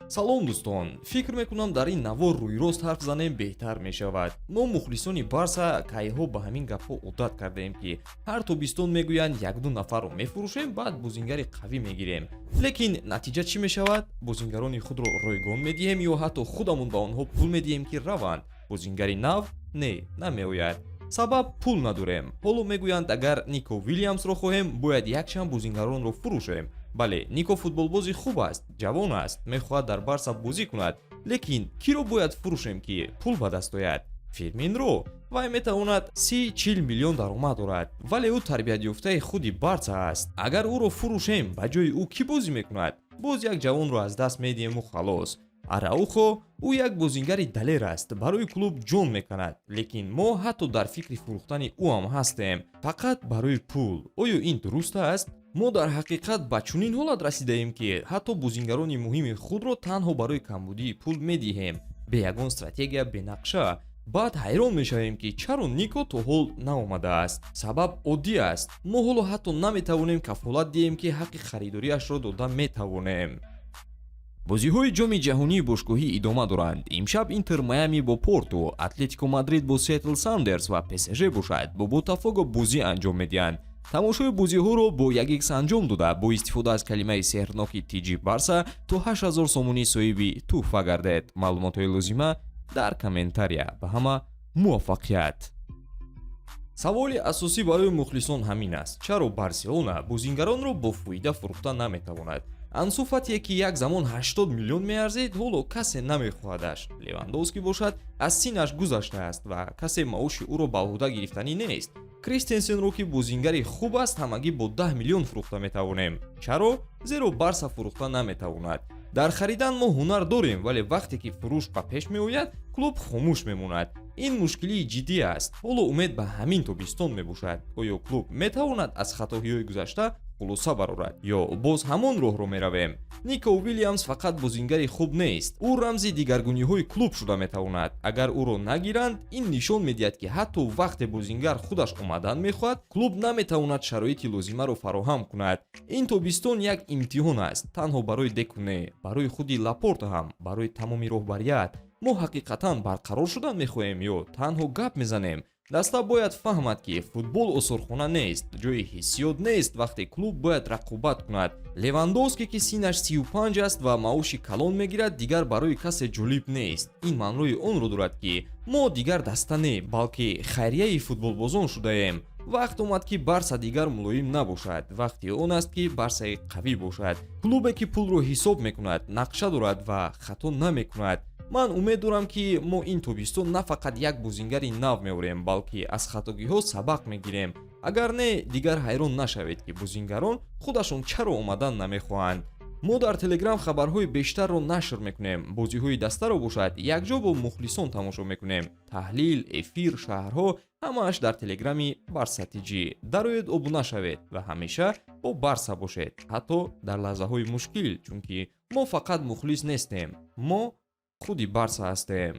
Салом, дӯстон! Фикр мекунам, дар ин навор рӯйрост ҳарф занем беҳтар мешавад. Мо, мухлисони Барса, кайҳо ба ҳамин гапҳо одат кардаем, ки ҳар тобистон мегӯянд, якду нафарро мефурӯшем, баъд бозингари қавӣ мегирем. Лекин натиҷа чӣ мешавад? Бозингарони худро ройгон медиҳем ё ҳатто худамон ба онҳо пул медиҳем, ки раванд. Бозингари нав не, намеояд. Сабаб: пул надорем. Ҳоло мегӯянд, агар Нико Вилямсро хоҳем, бояд якчанд бозингаронро фурӯшем. Бале, Нико футболбози хуб аст, ҷавон аст, мехоҳад дар Барса бозӣ кунад, лекин киро бояд фурӯшем, ки пул ба даст ояд? Фирминро? Вай метавонад 30-40 миллион даромад дорад, вале ӯ тарбиятёфтаи худи Барса аст. Агар ӯро фурӯшем, ба ҷои ӯ кӣ бозӣ мекунад? Боз як ҷавонро аз даст медиҳему халос. Араухо? Ӯ як бозингари далер аст, барои клуб ҷон меканад, лекин мо ҳатто дар фикри фурӯхтани ӯ ҳам ҳастем, фақат барои пул. Оё ин дуруст аст? Мо дар ҳақиқат ба чунин ҳолат расидаем, ки ҳатто бозингарони муҳими худро танҳо барои камбудии пул медиҳем, бе ягон стратегия, бенақша. Баъд ҳайрон мешавем, ки чаро Нико то ҳол наомадааст. Сабаб оддӣ аст: мо ҳоло ҳатто наметавонем кафолат диҳем, ки ҳаққи харидориашро дода метавонем. Бозиҳои Ҷоми ҷаҳонии бошгоҳӣ идома доранд. Имшаб Интер Майами бо Порту, Атлетико Мадрид бо Сиэтл Саундерс ва ПСЖ бошад, бо Ботафого бозӣ анҷом медиҳанд. Тамошои бозиҳоро бо 1x анҷом дода, бо истифода аз калимаи сеҳрноки ТЖ Барса то 8000 сомонӣ соҳиби тӯҳфа гардед. Маълумотҳои лозима дар комментария. Ба ҳама муваффақият! Саволи асосӣ барои мухлисон ҳамин аст: чаро Барселона бозингаронро бо фоида фурӯхта наметавонад? Ансу Фатие, ки як замон 80 миллион меарзид, ҳоло касе намехоҳадаш. Левандовски бошад, аз синнаш гузаштааст ва касе маоши ӯро ба ӯҳда гирифтанӣ нест. Кристенсенро, ки бозингари хуб аст, ҳамагӣ бо 10 миллион фурӯхта метавонем. Чаро? Зеро Барса фурӯхта наметавонад. Дар харидан мо ҳунар дорем, вале вақте ки фурӯш ба пеш меояд, клуб хомӯш мемонад. Ин мушкилии ҷиддӣ аст. Ҳоло умед ба ҳамин тобистон мебошад. Оё клуб метавонад аз хатоҳиҳои гузашта хулоса барорад ё боз ҳамон роҳро меравем? Нико Уилямс фақат бозингари хуб нест, ӯ рамзи дигаргуниҳои клуб шуда метавонад. Агар ӯро нагиранд, ин нишон медиҳад, ки ҳатто вақте бозингар худаш омадан мехоҳад, клуб наметавонад шароити лозимаро фароҳам кунад. Ин тобистон як имтиҳон аст, танҳо барои Деку не, барои худи Лапорта ҳам, барои тамоми роҳбарият. Мо ҳақиқатан барқарор шудан мехоҳем ё танҳо гап мезанем? Даста бояд фаҳмад, ки футбол осорхона нест, ҷои ҳиссиёт нест, вақте клуб бояд рақобат кунад. Левандовски, ки синнаш 35 аст ва маоши калон мегирад, дигар барои касе ҷолиб нест. Ин маънои онро дорад, ки мо дигар даста не, балки хайрияи футболбозон шудаем. Вақт омад, ки Барса дигар мулоим набошад. Вақти он аст, ки Барсаи қавӣ бошад, клубе, ки пулро ҳисоб мекунад, нақша дорад ва хато намекунад. Ман умед дорам, ки мо ин тобистон на фақат як бозингари нав меорем, балки аз хатогиҳо сабақ мегирем. Агар не, дигар ҳайрон нашавед, ки бозингарон худашон чаро омадан намехоҳанд. Мо дар Телеграм хабарҳои бештарро нашр мекунем. Бозиҳои дастаро бошад, якҷо бо мухлисон тамошо мекунем. Таҳлил, эфир, шарҳҳо — ҳамааш дар Телеграми Барса ТЖ. Дароед, обуна шавед ва ҳамеша бо Барса бошед, ҳатто дар лаҳзаҳои мушкил, чунки мо фақат мухлис нестем, мо худи Барса ҳастем.